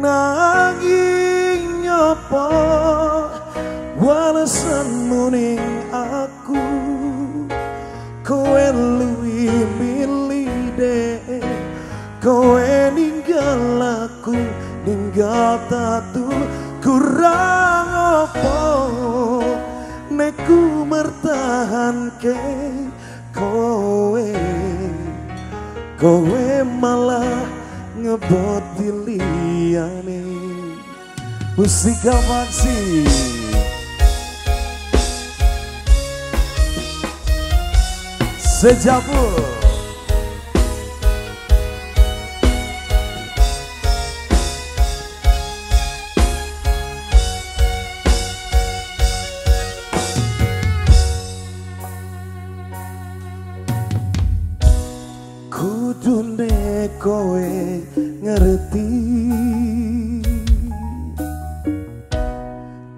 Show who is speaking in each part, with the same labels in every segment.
Speaker 1: Nanging apa walesanmu ning aku, kowe luwih milih dhek, kowe ninggal aku, ninggal tatu. Kurang apa nek ku mertahanke kowe, kowe malah ngebot liyane. Mustika Paksi. Sejapur. Kudune kowe ngerti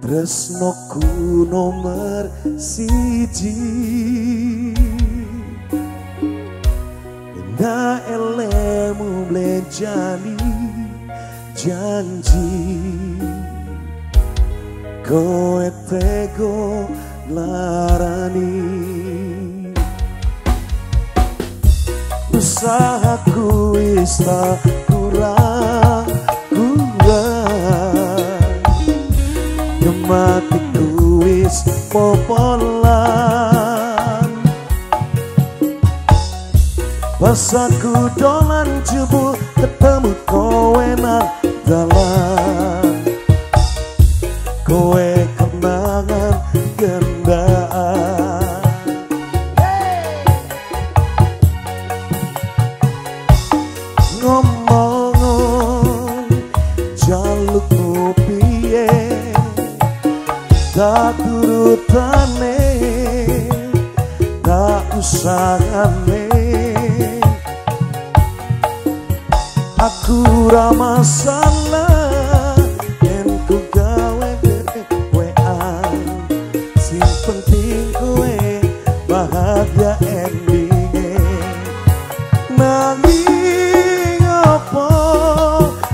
Speaker 1: tresnoku nomor siji, na elemu mlenjani janji, kowe tego larani. Usahaku wis tak kurang kurang, gematiku wis popolan. Pas aku dolan jebul ketemu kowe nang dalan, kowe kenangan gendaan. Ngomong jalukmu piye, tak turutane, tak usahane. Aku ra masalah yen ku gawe dhewean, sing penting kowe bahagia endinge. Nanging apa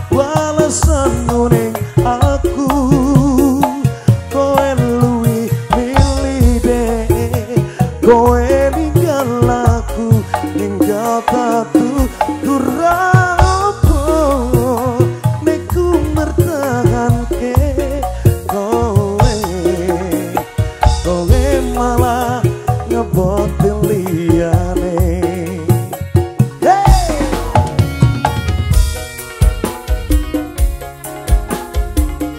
Speaker 1: walesanmu ning aku, kowe luwih milih dhek, kowe ninggal aku, ninggal tatu. Kurang apa nek ku mertahanke kowe, kowe malah ngebot liyane.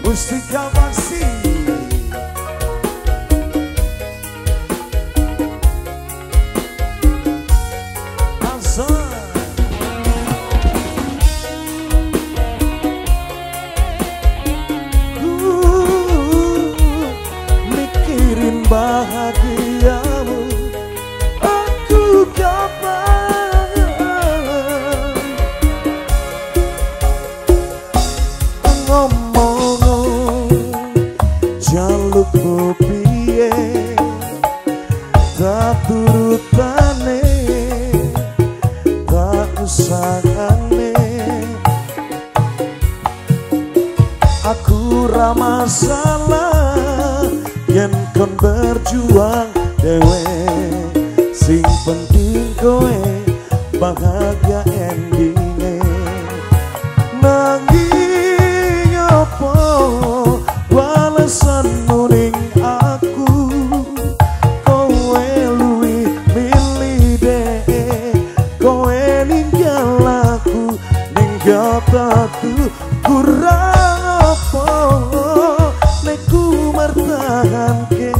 Speaker 1: Mustika Paksi. Azan. Ku mikirin bahagiamu, aku kapan ngomong jalukmu piye, tak turutane, tak usahane. Aku ra masalah yen kon berjuang dhewe, sing penting kowe bahagia endinge. Nanging apa walesanmu ning aku, kowe luwih milih dhek, kowe ninggal aku, ninggal tatu. Kurang apa nek ku mertahanke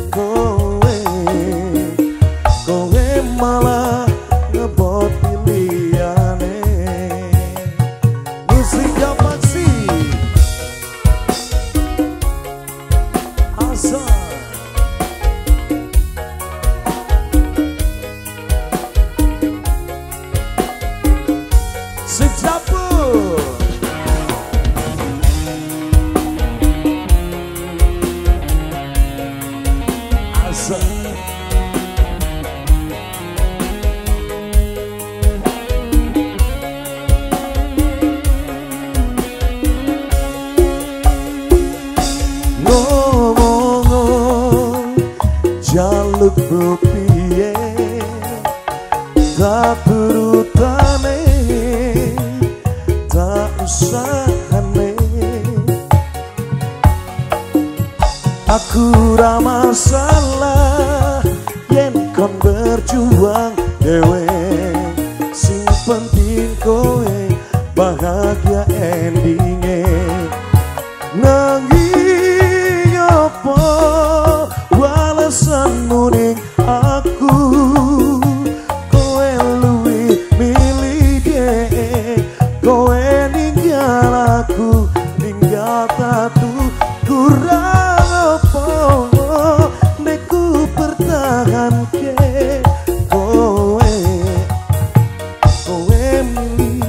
Speaker 1: kowe, kowe malah ngebot liyane. Mustika Paksi. Azan. Sejapur. Turutane tak usahane. Aku ra masalah yen kon berjuang dhewe, sing penting kowe bahagia endinge. Nanging opo walesanmu ning aku, kowe luwih milih dhek, kowe ninggal aku, ninggal tatu. Kurang opo nek ku pertahanke kowe, kowe milih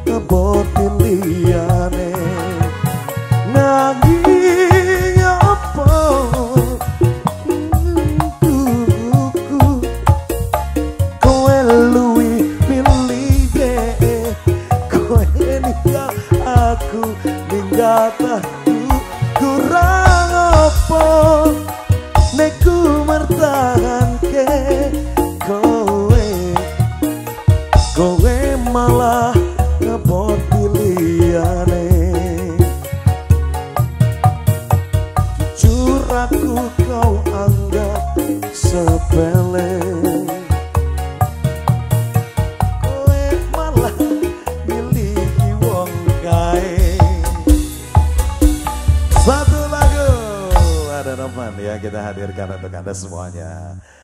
Speaker 1: ngeboti liyane. Nanging opo kowe luwih milih dhek, kowe ninggal aku, ninggal tatu. Kurang opo nek ku mertahanke kowe, kowe malah ngeboti liyane. Jujur aku kau anggap sepele, kowe malah milih wong kae. Satu lagu ada Novan ya kita hadirkan untuk Anda semuanya.